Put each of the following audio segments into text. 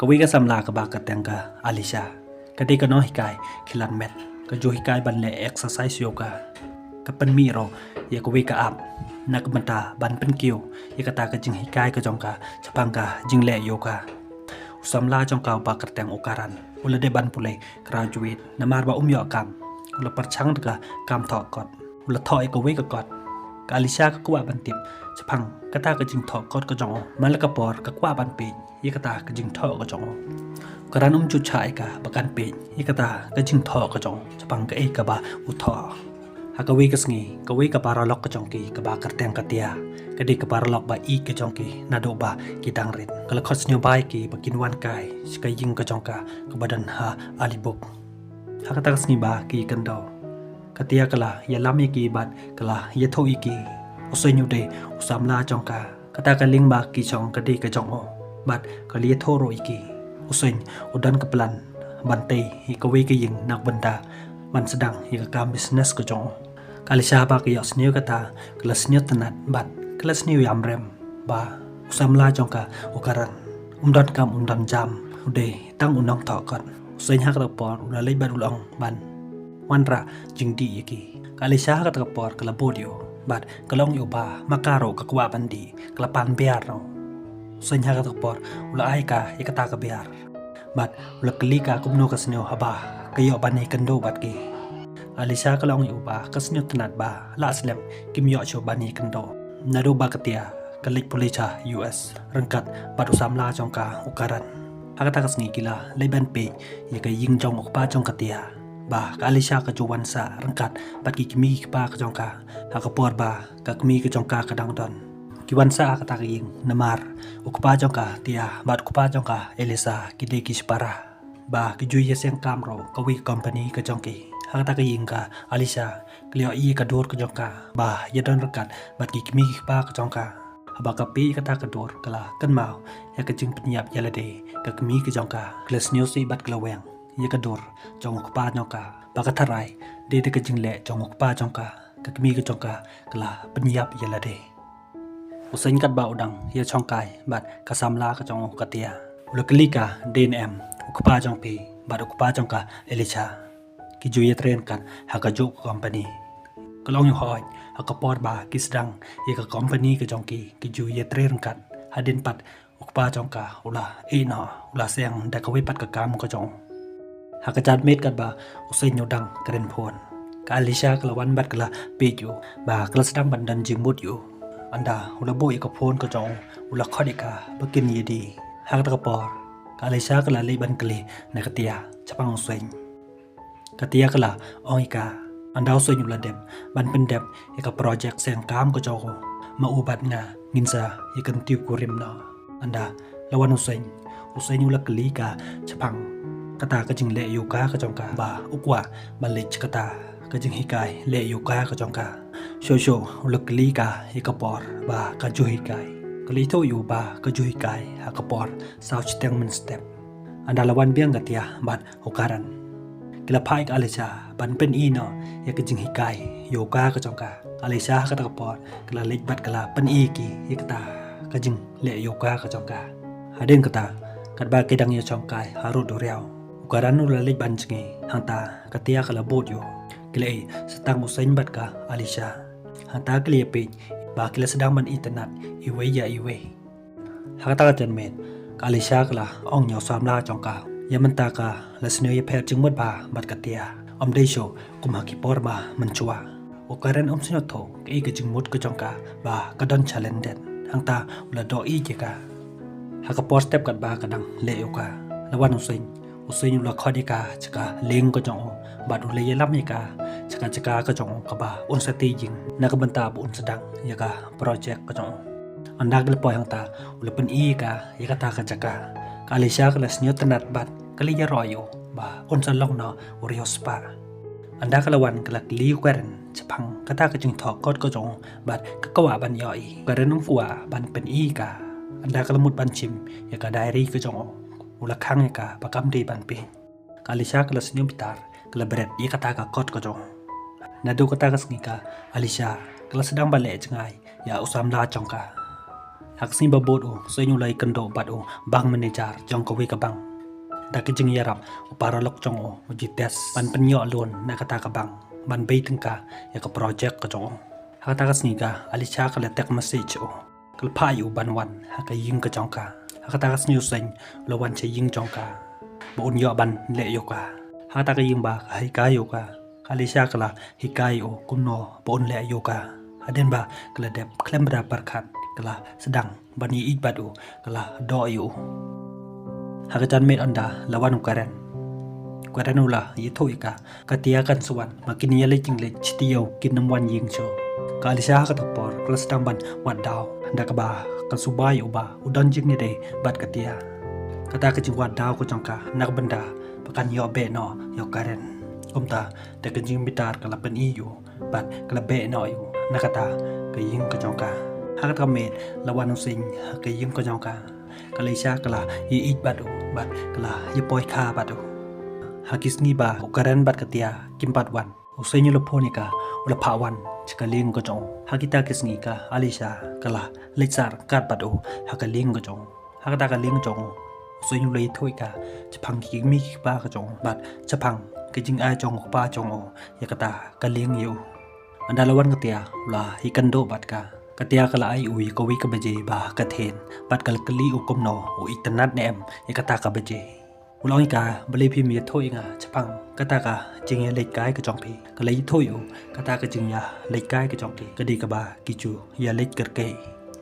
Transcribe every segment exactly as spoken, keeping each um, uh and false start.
Kawei ka samla kaba kyrteng ka Alicia, ka dei ka nonghikai khyllan met. Ka ju hikai ban leh exercise yoga. Ka pynmih ruh ïa kawei ka app na ka bynta ban pynkiew ïa kata ka jinghikai ka jong ka shaphang ka jingleh yoga. U samla jong ka uba kyrteng u Karan u la dep ban pule graduate, namar ba um ïoh kam, u la pyrshang da ka kam thoh kot. U la thoh ïa kawei ka kot. Ka Alicia ka kwah ban tip shaphang kata ka jingthoh kot ka jong u. Man la ka por ka kwah ban peit ïa kata ka jingthoh ka jong u. Karan um ju shah ïa ka ba kan peit ïa kata ka jingthoh ka jong u shaphang kaei kaba u thoh. Ha kawei ka sngi, kawei ka paralok ka jong ki kaba kyrteng ka Tia, ka dei ka paralok ba ïeit ka jong ki naduh ba ki dang rit, ka la khot sniew ba ïa ki ba kin wan kai sha ka ïing ka jong ka kaba don ha Alibuk. Ha kata ka sngi ba ki kyndoh, ka Tia ka la ïalam ïa ki bad ka la ïathuh ïa ki. U Seng u dei u samla jong ka. Kata ka lieng ba ki shong ka dei ka jong u bad ka la ïathuh ruh ïa ki. U Seng u don ka plan ban tei ïa kawei ka ïing na ka bynta ban sdang ïa ka kam business ka jong u. Ka Alicia ba ka ïohsngew kata, ka la sngewtynnat bad ka la sngewïamrem ba u samla jong ka u Karan um don kam, um don jam, u dei tang u nongthoh kot. U Seng ha kata ka por u la leit bad u la ong ban wanrah jingdih ïa ki. Ka Alicia ha kata ka por ka la bud ïa u bad ka la ong ïa u ba ma ka ruh ka kwah ban dih, ka la pan biar ruh. U Seng ha kata ka por u la ai ïa ka ïa kata ka biar bad u la kylli ka kumno ka sngewbha ba ka ïoh ban ïakynduh bad ki. Ka Alicia ka la ong ïa u ba ka sngewtynnat ba la slem kim ïoh shuh ban ïakynduh naduh ba ka Tia ka leit pule sha U S ryngkat bad u samla jong ka u Karan. Ha kata ka sngi ki la leit ban peit ïa ka ïing jong u kpa jong ka Tia, ba ka Alicia ka ju wan sah ryngkat bad ki kmie ki kpa ka jong ka ha ka por ba ka kmie ka jong ka ka dang don. Ki wan sah ha kata ka ïing namar u kpa jong ka Tia bad u kpa jong ka Elisa ki dei ki shipara, ba ki ju ïaseng kam ruh kawei ka company ka jong ki. Ha kata ka ïing ka Alicia ka la ïohi ïa ka dur ka jong ka ba ïadon ryngkat bad ki kmie ki kpa ka jong ka. Haba ka peit ïa kata ka dur ka la kynmaw ïa ka jingpynïap ïalade ka kmie ka jong ka. Ka la sngewsih bad ka la weng ïa ka dur jong u kpa jong ka ba ka tharai dei da ka jingleh jong u kpa jong ka, ka kmie ka jong ka ka la pynïap ïalade. U Seng katba u dang ïashongkai bad ka samla ka jong u ka Tia, u la kylli ka, dei ne em u kpa jong phi bad u kpa jong ka Alicia ki ju ïatrei ryngkat ha kajuh ka company? Ka la ong ïa u, hooid, ha ka por ba ki sdang ïa ka company ka jong ki, ki ju ïatrei ryngkat. Hadien pat u kpa jong ka u la ïeh noh, u la seng da kawei pat ka kam ka jong u. Ha ka janmiet katba u Seng u dang kren phone, ka Alicia ka la wan bad ka la peit ïa u ba ka la sdang ban don jingmut ïa u. Ynda u la buh ïa ka phone ka jong u, u la khot ïa ka ba kin ïadie. Ha kata ka por ka Alicia ka la leit ban kylli na ka Tia shaphang u Seng. Ka Tia ka la ong ïa ka, ynda u Seng u la dep ban pyndep ïa ka project seng kam ka jong u, ma u bad nga ngin sa ïa kyntiew kurim noh. Ynda la wan u Seng, u Seng u la kylli ka shaphang kata ka jingleh yoga ka jong ka, ba u kwah ban leit sha kata ka jinghikai leh yoga ka jong ka. Shuh shuh u la kylli ka ïa ka por ba ka ju hikai. Ka la ïathuh ïa u ba ka ju hikai ha ka por saw shiteng mynstep. Ynda la wan biang ka Tia bad u Karan, ki la phah ïa ka Alicia ban pyni noh ïa ka jinghikai yoga ka jong ka. Ka Alicia ha kata ka por ka la leit bad ka la pyni ïa ki ïa kata ka jingleh yoga ka jong ka. Hadien kata, katba ki dang ïashongkai harud duriaw, u Karan u la leit ban jngi, hangta ka Tia ka la bud ïa u. Ki la ïeh sa tang u Seng bad ka Alicia. Hangta ki la ïapeit ba ki la sdang ban itynnat iwei ïa iwei. Ha kata ka janmiet ka Alicia ka la ong ïa u samla jong ka, ïa mynta ka la sniew ïapher jingmut bha bad ka Tia, ym dei shuh kum ha ki por ba mynshuwa. U Karan um sngewthuh kaei ka jingmut ka jong ka ba ka don challenge. Hangta u la doh ïa ka. Ha ka por step katba ka dang leh yoga, la wan u Seng. U Seng u la khot ïa ka sha ka lieng ka jong u bad u la ïalam ïa ka sha ka jaka ka jong u kaba un sa tei jing na ka bynta ba un sdang ïa ka project ka jong u. Ynda ki la poi hangta, u la pyni ïa ka ïa kata ka jaka. Ka Alicia ka la sngewtynnat bad ka la ïaroh ïa u ba un sa long noh u riewspah. Ynda ka la wan ka la kylli u Karan shaphang kata ka jingthoh kot ka jong u bad ka kwah ban ïohi. U Karan um kwah ban pyni ïa ka. Ynda ka la mut ban shim ïa ka diary ka jong u, u la khang ïa ka ba kam dei ban peit. Ka Alicia ka la sniew bitar, ka la bret ïa kata ka kot ka jong u. Naduh kata ka sngi ka Alicia ka la sdang ban leh jngai ïa u samla jong ka. Ha ka sngi ba bud u Seiñ u la ïakynduh bad u bank manager jong kawei ka bank. Da ka jingïarap u paralok jong u, u Jites, ban pynïoh loan na kata ka bank ban bei tyngka ïa ka project ka jong u. Ha kata ka sngi ka Alisha ka la text message u, ka la phah ïa u ban wan ha ka ïing ka jong ka. Ha kata ka sngi u Seiñ u la wan sha ïing jong ka ba un ïoh ban leh yoga. Ha kata ka ïing ba ka hikai yoga, ka Alisha ka la hikai u kumno ba un leh yoga. Hadien ba ka la dep khlem da pyrkhat, ka la sdang ban ïeit bad u, ka la doh ïa u. Ha ka janmiet ynda la wan u Karen. U Karen u la ïathuh ïa ka, ka Tia kan sa wan ba kin ïaleit jingleit, shuh te ïa u kin ym wan ïing shuh. Ka Alisha ha kata ka por ka la sdang ban wad daw, da kaba ka suba ïa u ba u don jingïadei bad ka Tia. Kata ka jingwad daw ka jong ka na ka bynta ba kan ïoh beh noh ïa u Karen. Kumta da ka jingbitar ka la pyni ïa u bad ka la beh noh ïa u na kata ka ïing ka jong ka. Ha kata ka miet la wan u Seiñ ha ka ïing ka jong ka. Ka Alisha ka la ïeit bad u bad ka la ïapoi kha bad u. Ha ki sngi ba u Karen bad ka Tia kim pat wan, u Seiñ u la phone ïa ka, u la phah wan sha ka lieng ka jong u. Ha kita ki sngi ka Alisha ka la leit sah ryngkat bad u ha ka lieng ka jong u. Ha kata ka lieng jong u, u Seiñ u la ïathuh ïa ka shaphang ki kmie ki kpa ka jong u bad shaphang ka jingai jong u kpa jong u ïa kata ka lieng ïa u. Ynda la wan ka Tia u la ïakynduh bad ka. Ka Tia ka la ai u ïa kawei ka baje ba ka thien bad ka la kylli u kumno u itynnad ne em ïa kata ka baje. U la ong ïa ka, balei phim ïathuh ïa nga shaphang kata ka jingïaleit kai ka jong phi? Ka la ïathuh ïa u kata ka jingïaleit kai ka jong ki ka dei kaba ki ju ïaleit kyrkieh.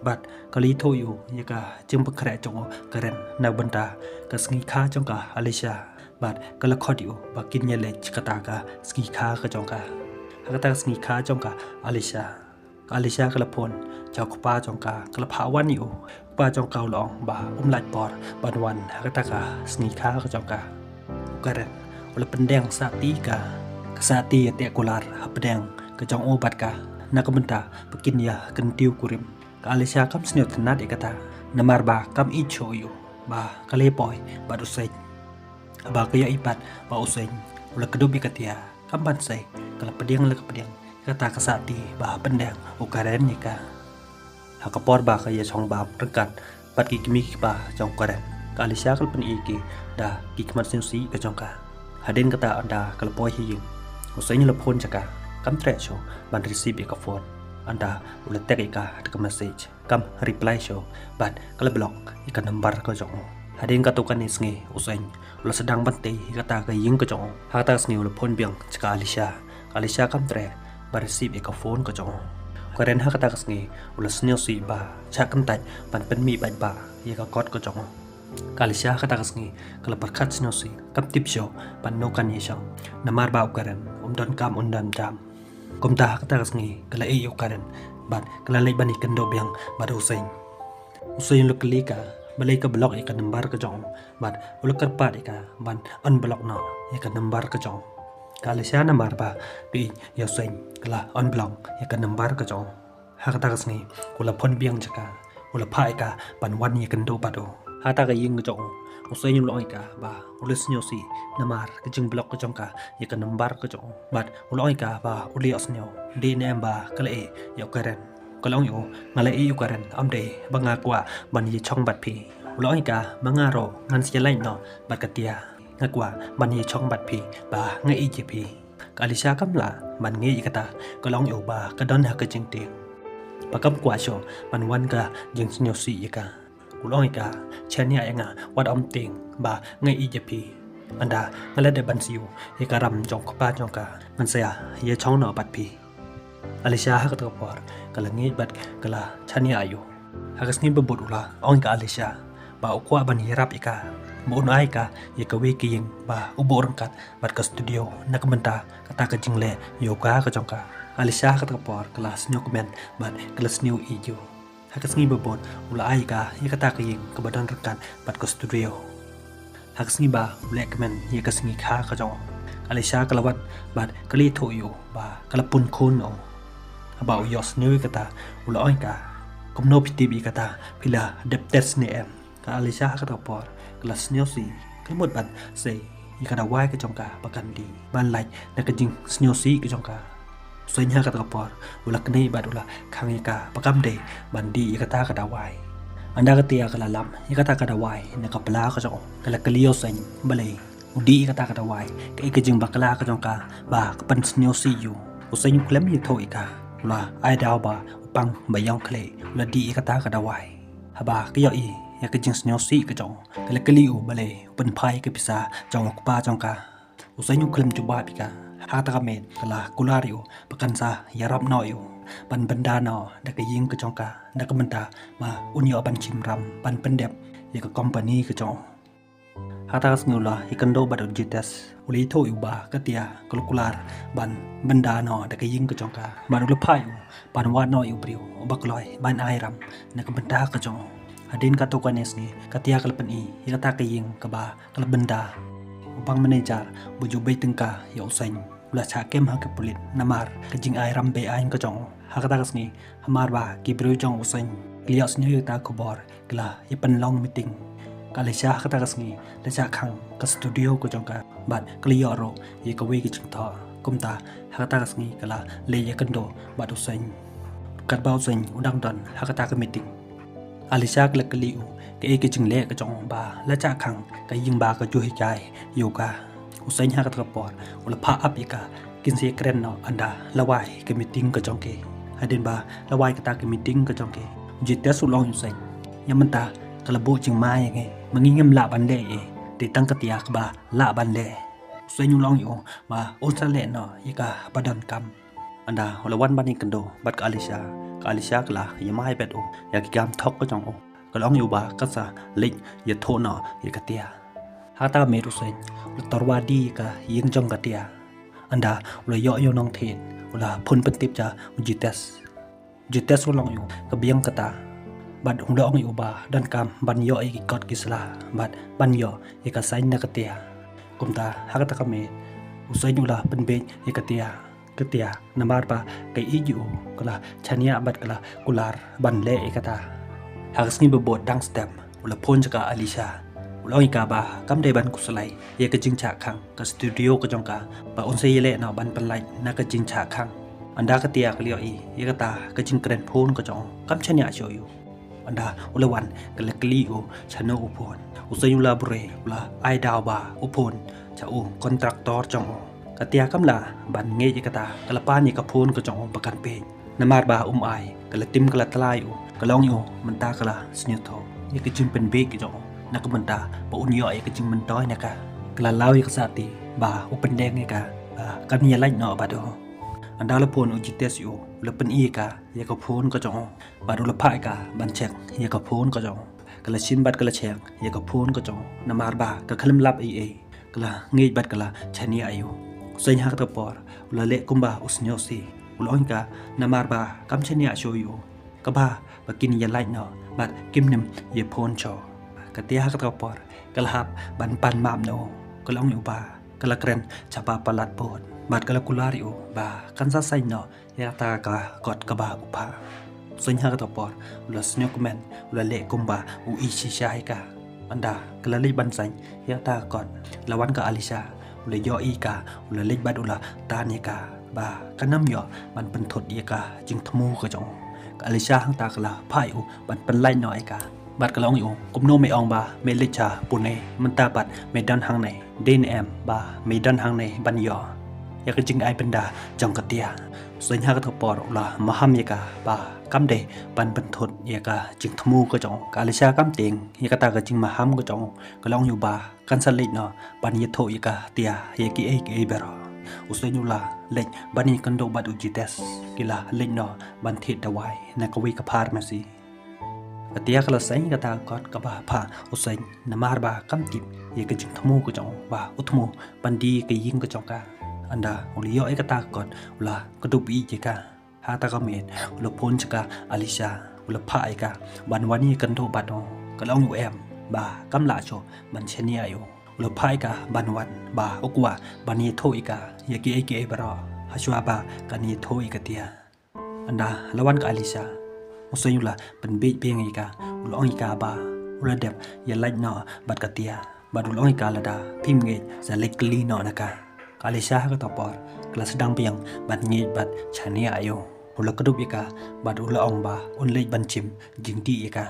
Bad ka la ïathuh ïa u ïa ka jingpynkhreh jong u Karen na ka bynta ka sngi kha jong ka Alisha. Bad ka la khot ïa u ba kin ïaleit sha kata ka sngi kha ka jong ka. Ha kata ka sngi kha jong ka Alisha, ka Alisha ka la phone sha u kpa jong ka, ka la phah wan ïa u. U kpa jong ka u la ong ba um lait por ban wan ha kata ka sngi kha ka jong ka. U Karen u la pyndeng sahti ïa ka, ka sahti ïa teh kular hapdeng ka jong u bad ka, na ka bynta ba kin ïa kyntiew kurim. Ka Alisha kam sngewtynnad ïa kata, namar ba kam ïeit shuh ïa u ba ka la poi bad u Seiñ. Haba ka ïohi pat ba u Seiñ u la kdup ïa ka Tia, kam ban sei, ka la pdiang la ka pdiang ïa kata ka sahti ba hapdeng u Karen ïa ka. Ha ka por ba ka ïashong bam ryngkat bad ki kmie ki kpa jong u Karen, ka Alisha ka la pyni ïa ki da ki khmat sngewsih ka jong ka. Hadien kata ynda ka la poi ha ïing, u Seiñ u la phone sha ka, kam treh shuh ban receive ïa ka phone. Ynda u la text ïa ka da ka message, kam reply shuh bad ka la block ïa ka number ka jong u. Hadien katto katne sngi u Seiñ u la sdang ban tei ïa kata ka ïing ka jong u. Ha kata ka sngi u la phone biang sha ka Alisha. Ka Alisha kam treh ban receive ïa ka phone ka jong u. U Karen ha kata ka sngi u la sngewsih ba shah kyntait ban pynmih paidbah ïa ka kot ka jong u. Ka Alisha ha kata ka sngi ka la pyrkhat sngewsih, kam tip shuh ban no kan ïashong, namar ba u Karen um don kam um don jam. Kumta ha kata ka sngi ka la ïeh ïa u Karen bad ka la leit ban ïakynduh biang bad u Seiñ. U Seiñ u la kylli ka balei ka block ïa ka number ka jong u bad u la kyrpad ïa ka ban unblock noh ïa ka number ka jong u. Ka Alisha namar ba ka ïeit ïa u Seiñ ka la unblock ïa ka number ka jong u. Ha kata ka sngi u la phone biang sha ka, u la phah ïa ka ban wan ïakynduh bad u. Ha kata ka ïing ka jong u, u Seiñ u la ong ïa ka ba u la sngewsih namar ka jingblock ka jong ka ïa ka number ka jong u. Bad u la ong ïa ka ba u la ïohsngew dei ne em ba ka la ïeh ïa u Karen. Ka la ong ïa u, nga la ïeh ïa u Karen, ym dei ba nga kwah ban ïashong bad phi. U la ong ïa ka, ma nga ruh ngan sa ïalait noh bad ka Tia. Nga kwah ban ïashong bad phi ba nga ïeit ïa phi. Ka Alisha kam lah ban ngeit ïa kata, ka la ong ïa u ba ka don ha ka jingtieng, ba kam kwah shuh ban wan ka jingsngewsih ïa ka. U la ong ïa ka, shaniah ïa nga, wat ym tieng ba nga ïeit ïa phi. Ynda nga la dep ban siew ïa ka ram jong u kpa jong ka, ngan sa ïashong noh bad phi. Alisha ha kata ka por ka la ngeit bad ka la shaniah ïa u. Ha ka sngi ba bud u la ong ïa ka Alisha ba u kwah ban ïarap ïa ka, ba un ai ïa ka ïa kawei ka ïing ba u buh ryngkat bad ka studio na ka bynta kata ka jingleh yoga ka jong ka. Alisha ha kata ka por ka la sngewkmen bad ka la sngewïeit ïa u. Ha ka sngi ba bud u la ai ïa ka ïa kata ka ïing kaba don ryngkat bad ka studio. Ha ka sngi ba u leh kmen ïa ka sngi kha ka jong u, ka Alisha ka la wan bad ka la ïathuh ïa u ba ka la pun khun noh. Haba u ïohsngew ïa kata u la ong ïa ka, kumno phi tip ïa kata, phi la dep test ne em? Ka Alisha ha kata ka por ka la sngewsih, ka la mut ban sei ïa ka dawai ka jong ka ba kan dih ban lait na ka jingsngewsih ka jong ka. U Seiñ ha kata ka por u la knieh bad u la khang ïa ka ba kam dei ban dih ïa kata ka dawai. Ynda ka Tia ka la lap ïa kata ka dawai na ka pla ka jong u, ka la kylli ïa u Seiñ balei u dih ïa kata ka dawai, kaei ka jingbakla ka jong ka ba ka pynsngewsih ïa u. U Seiñ u khlem ïathuh ïa ka, u la ai daw ba u pang ba ïong khlieh, u la dih ïa kata ka dawai. Haba ka ïohi ïa ka jingsngewsih ka jong u, ka la kylli u balei u pynphai ka pisa jong u kpa jong ka. U Seiñ u khlem jubab ïa ka. Ha kata ka miet ka la kular ïa u ba kan sa ïarap noh ïa u ban bynda noh da ka ïing ka jong ka, na ka bynta ba un ïoh ban shim ram ban pyndep ïa ka kompani ka jong u. Ha kata ka sngi u la ïakynduh bad u Jitesh, u la ïathuh ïa u ba ka Tia ka la kular ban bynda noh da ka ïing ka jong ka, bad u la phah ïa u ban wad noh ïa u briew uba kloi ban ai ram na ka bynta ka jong u. Hadien katto katne sngi ka Tia ka la pyni ïa kata ka ïing kaba ka la bynda. U bank manager ba ju beit tyngka ïa u Seiñ u la shah kem ha ki pulit namar ka jingai ram be-aiñ ka jong u. Ha kata ka sngi, hamar ba ki briew jong u Seiñ ki la ïohsngew ïa kata ka khubor, ki la ïa pynlong meeting. Ka Alisha ha kata ka sngi la shah khang ka studio ka jong ka bad ka la ïoh ruh ïa kawei ka jingthoh. Kumta ha kata ka sngi ka la leit ïakynduh bad u Seiñ. Katba u Seiñ u dang don ha kata ka meeting, Alisha ka la kylli u kaei ka jingleh ka jong u ba la shah khang ka ïing ba ka ju hikai ïa u ka. U Seiñ ha kata ka por u la phah ap ïa ka kin sa ïakren noh ynda la wai ka meeting ka jong ki. Hadien ba la wai kata ka meeting ka jong ki, u Jitesh u la ong ïa u Seiñ, ïa mynta ka la buh jingma ïa ngi, ma ngi ngim lah ban leh ei, dei tang ka Tia kaba lah ban leh. U Seiñ u la ong ïa u ba un sa leh noh ïa kaba donkam. Ynda u la wan ban ïakynduh bad ka Alisha, ka Alisha ka la ïamai bad u ïa ki kam thok ka jong u. Ka la ong ïa u ba kan sa leit ïathuh noh ïa ka Tia. Ha kata ka miet u Seiñ u la tyrwa die ïa ka ïing jong ka Tia. Ynda u la ïoh ïa u nongthied, u la phone pyntip sha u Jitesh. U Jitesh u la ong ïa u ka biang kata bad u la ong ïa u ba donkam ban ïoh ïa ki kot ki sla bad ban ïoh ïa ka sign na ka Tia. Kumta ha kata ka miet u Seiñ u la pynbeit ïa ka Tia. Ka Tia, namar ba ka ïeit ïa u, ka la shaniah bad ka la kular ban leh ïa kata. Ha ka sngi ba bud dang step u la phone sha ka Alisha, u la ong ïa ka ba kam dei ban khuslai ïa ka jingshah khang ka studio ka jong ka, ba un sa ïaleh noh ban pynlait na ka jingshah khang. Ynda ka Tia ka la ïohi ïa kata ka jingkren phone ka jong u, kam shaniah shuh ïa u. Ynda u la wan ka la kylli u shano u phone. U Seiñ u la buhrieh, u la ai daw ba u phone sha u contractor jong u. Ka Tia kam lah ban ngeit ïa kata, ka la pan ïa ka phone ka jong u ba kan peit. Namar ba um ai, ka la tim ka la tla ïa u, ka la ong ïa u mynta ka la sngewthuh ïa ka jingpynbeit ka jong u na ka bynta ba un ïoh ïa ka jingmyntoi na ka. Ka la law ïa ka sati ba u pyndeng ïa ka, ba kan ïalait noh bad u. Ynda la phone u Jitesh ïa u, u la pyni ïa ka ïa ka phone ka jong u. Bad u la phah ïa ka ban check ïa ka phone ka jong u. Ka la shim bad ka la check ïa ka phone ka jong u, namar ba ka khlem lap ei ei. Ka la ngeit bad ka la shaniah ïa u. U Seiñ ha kata ka por u la leh kumba u sngewsih. U la ong ïa ka, namar ba kam shaniah shuh ïa u, kaba ba kin ïalait noh bad kim nym ïa phone shuh. Ka Tia ha kata ka por ka la hap ban pan map na u. Ka la ong ïa u ba ka la kren shaphang palat bud bad ka la kular ïa u ba kan sa sign noh ïa kata ka kot kaba u phah. U Seiñ ha kata ka por u la sngewkmen, u la leh kumba u ïeit shisha ïa ka. Ynda ka la leit ban sign ïa kata ka kot, la wan ka Alisha, u la ïohi ïa ka, u la leit bad u la tan ïa ka ba kan ym ïoh ban pynthut ïa ka jingthmu ka jong u. Ka Alisha hangta ka la phah ïa u ban pynlait noh ïa ka. Bad ka la ong ïa u, kumno me ong ba me leit sha Pune, mynta pat me don hangne? Dei ne em ba me don hangne ban ïoh ïa ka jingai bynda jong ka Tia? U Seiñ ha kata ka por u la maham ïa ka ba kam dei ban pynthut ïa ka jingthmu ka jong u. Ka Alisha kam tieng ïa kata ka jingmaham ka jong u, ka la ong ïa u ba kan sa leit noh ban ïathuh ïa ka Tia ïa kiei kiei baroh. U Seiñ u la leit ban ïakynduh bad u Jitesh, ki la leit noh ban thied dawai na kawei ka pharmacy. Ka Tia ka la sign ïa kata ka kot kaba phah u Seiñ, namar ba kam tip ïa ka jingthmu ka jong u ba u thmu ban die ïa ka ïing ka jong ka. Ynda u la ïoh ïa kata ka kot u la kdup ïeit ïa ka. Ha kata ka miet u la phone sha ka Alisha, u la phah ïa ka ban wan ïakynduh bad u. Ka la ong ïa u em ba kam lah shuh ban shaniah ïa u. U la phah ïa ka ban wan ba u kwah ban ïathuh ïa ka ïa kiei kiei baroh hashwa ba kan ïathuh ïa ka Tia. Ynda la wan ka Alisha, u Seiñ u la pynbeit biang ïa ka, u la ong ïa ka ba u la dep ïalait noh bad ka Tia. Bad u la ong ïa ka lada phim ngeit sa leit kylli noh na ka. Ka Alisha ha kata ka por ka la sdang biang ban ngeit bad shaniah ïa u. U la kdup ïa ka bad u la ong ba un leit ban shim jingdih ïa ka.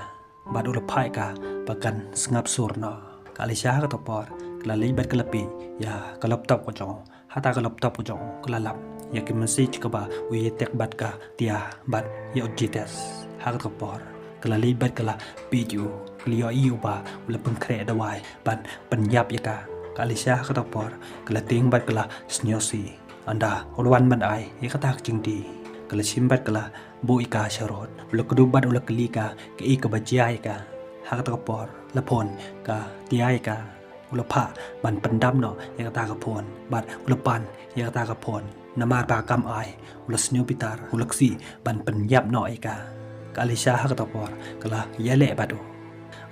bad u la phah ïa ka ba kan sngap sur noh. Ka Alisha ha kata ka por ka la leit bad ka la peit ïa ka laptop ka jong u. Hata ka laptop ka jong u ka la lap ïa ki message kaba u ïa text bad ka Tia bad ïa u Jitesh. Ha kata ka por ka la leit bad ka la peit ïa u, ka la ïohi ïa u ba u la pynkhreh dawai ban pynïap ïa ka. Ka Alisha ha kata ka por ka la tieng bad ka la sngewsih. Ynda u la wan ban ai ïa kata ka jingdie, ka la shim bad ka la buh ïa ka sha rud. U la kdup bad u la kylli ka kaei kaba jia ïa ka. Ha kata ka por la phone ka Tia ïa ka. U la phah ban pyndam noh ïa kata ka phone bad u la pan ïa kata ka phone. Namar ba kam ai u la sniew bitar, u la ksih ban pynïap noh ïa ka. Ka Alisha ha kata ka por ka la ïaleh bad u.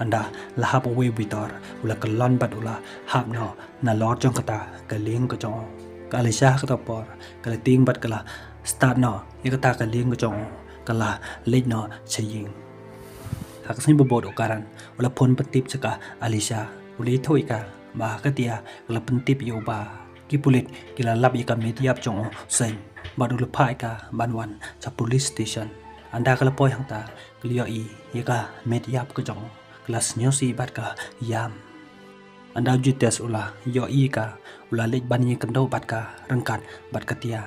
Ynda la hap uwei u bynta u la kyllon bad u la hap noh nalor jong kata ka lieng ka jong u. Ka Alisha ha kata ka por ka la tieng bad ka la start noh ïa kata ka lieng ka jong u, ka la leit noh sha ïing. Ha ka sngi ba bud u Karan u la phone pyntip sha ka Alisha, u la ïathuh ïa ka ba ka Tia ka la pyntip ïa u ba ki pulit ki la lap ïa ka met ïap jong u Seiñ bad u la phah ïa ka ban wan sha police station. Ynda ka la poi hangta ka la ïohi ïa ka met ïap ka jong u, ka la sngewsih bad ka ïam. Ynda u Jitesh u la ïohi ïa ka, u la leit ban ïakynduh bad ka ryngkat bad ka Tia.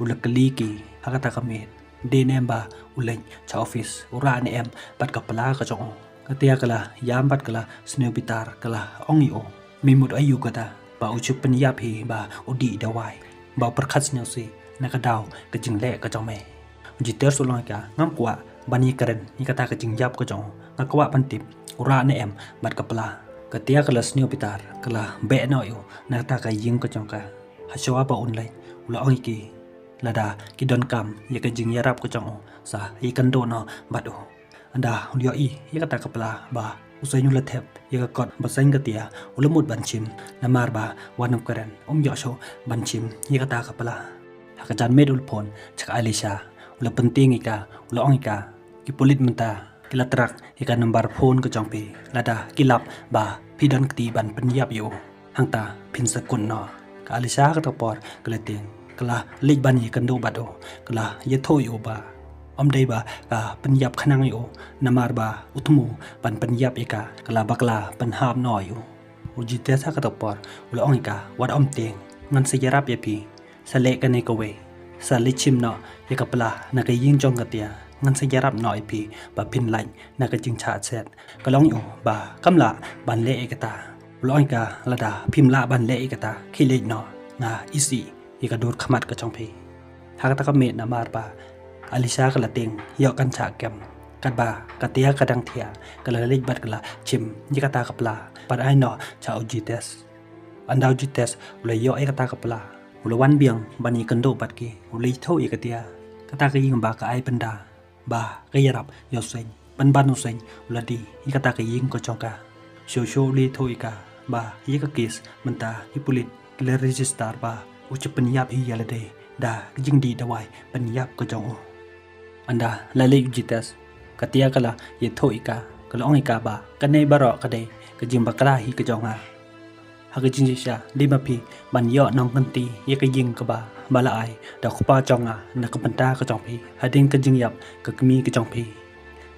U la kylli ki ha kata ka miet, dei ne em ba u leit sha office, u rah ne em bad ka pla ka jong u. Ka Tia ka la ïam bad ka la sniew bitar, ka la ong ïa u, me mut aïu kata ba u shu pynïap hi ba u dih dawai, ba u pyrkhat sngewsih na ka daw ka jingleh ka jong me. U Jitesh u la ong ïa ka, ngam kwah ban ïakren ïa kata ka jingïap ka jong u, nga kwah ban tip u rah ne em bad ka pla. Ka Tia ka la sniew bitar, ka la beh noh ïa u na kata ka ïing ka jong ka. Hashwa ba un leit, u la ong ïa ki lada ki donkam ïa ka jingïarap ka jong u, sa ïakynduh noh bad u. Ynda u la ïohi ïa kata ka pla ba u Seiñ u la thep ïa ka kot ba seiñ ka Tia, u la mut ban shim, namar ba wan u Karan um ïoh shuh ban shim ïa kata ka pla. Ha ka janmiet u la phone sha ka Alisha, u la pyntieng ïa ka, u la ong ïa ka, ki pulit mynta ki la track ïa ka number phone ka jong phi, lada ki lap ba phi don kti ban pynïap ïa u, hangta phin sa kut noh. Ka Alisha ha kata ka por ka la tieng, ka la leit ban ïakynduh bad u, ka la ïathuh ïa u ba ym dei ba ka pynïap khnang ïa u, namar ba u thmu ban pynïap ïa ka, ka la bakla pynhap noh ïa u. U Jitesh ha kata ka por u la ong ïa ka, wat ym tieng, ngan sa ïarap ïa phi. Sa leh kane kawei, sa leit shim noh ïa ka pla na ka ïing jong ka Tia, ngan sa ïarap noh ïa phi ba phin lait na ka jingshah shet. Ka la ong ïa u ba kam lah ban leh ïa kata. U la ong ïa ka, lada phim lah ban leh ïa kata, khie leit noh, nga isih ïa ka dur khmat ka jong phi. Ha kata ka miet namar ba Alisha ka la tieng ïoh kan shah kem, katba ka Tia ka dang thiah, ka la leit bad ka la shim ïa kata ka pla ban ai noh sha u Jitesh. Ynda u Jitesh u la ïoh ïa kata ka pla, u la wan biang ban ïakynduh bad ki, u la ïathuh ïa ka Tia kata ka ïing ba ka ai bynda ba ka ïarap ïa u Seiñ, pynban u Seiñ u la die ïa kata ka ïing ka jong ka. Shuh shuh u la ïathuh ïa ka ba ïa ka case mynta ki pulit ki la register ba u shu pynïap hi ïa lade da ka jingdih dawai pynïap ka jong u. Ynda la leit u Jitesh, ka Tia ka la ïathuh ïa ka, ka la ong ïa ka ba kane baroh ka dei ka jingbakla hi ka jong nga. Ha ka jingshisha dei ma phi ban ïoh nongkynti ïa ka ïing kaba ba la ai da u kpa jong nga na ka bynta ka jong phi, hadien ka jingïap ka kmie ka jong phi.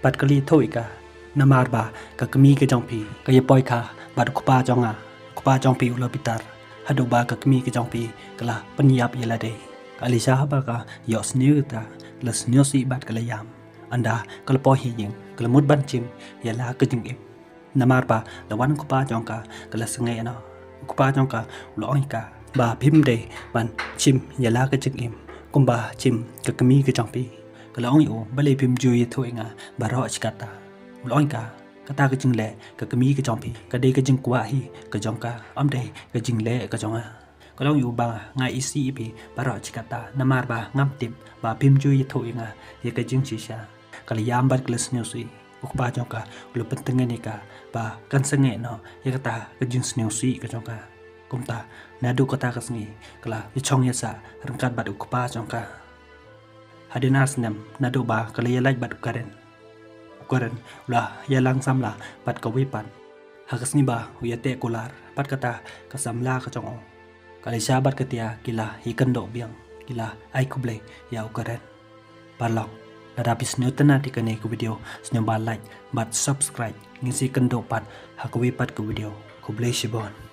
Bad ka la ïathuh ïa ka, namar ba ka kmie ka jong phi ka ïa poi kha bad u kpa jong nga, u kpa jong phi u la bitar haduh ba ka kmie ka jong phi ka la pynïap ïa lade. Ka Alisha haba ka ïohsngew kata, ka la sngewsih bad ka la ïam. Ynda ka la poi ha ïing, ka la mut ban shim ïa la ka jingim. Namar ba la wan u kpa jong ka, ka la sangeh noh. U kpa jong ka u la ong ïa ka ba phim dei ban shim ïa la ka jingim kumba shim ka kmie ka jong phi. Ka la ong ïa u, balei phim ju ïathuh ïa nga baroh shi katta. U la ong ïa ka, kata ka jingleh ka kmie ka jong phi ka dei ka jingkwah hi ka jong ka, ym dei ka jingleh ka jong nga. Ka la ong ïa u ba nga isih ïa phi baroh shi katta namar ba ngam tip ba phim ju ïathuh ïa nga ïa ka jingshisha. Ka la ïam bad ka la sngewsih. U kpa jong ka u la pyntngen ïa ka ba kan sangeh noh ïa kata ka jingsngewsih ka jong ka. Kumta naduh kata ka sngi ka la ïashong ïasah ryngkat bad u kpa jong ka. Hadien ar snem naduh ba ka la ïalait bad u Karen, u Karen u la ïalang samla bad kawei pat. Ha ka sngi ba u ïateh kular bad kata ka samla ka jong u, ka Alisha bad ka Tia ki la ïakynduh biang, ki la ai khublei ïa u Karen. Paralok, Lada phi sngewtynnat ïa kane ka video, sngewbha like bad subscribe. Ngin sa ïakynduh pat ha kawei pat ka video. Khublei shibun.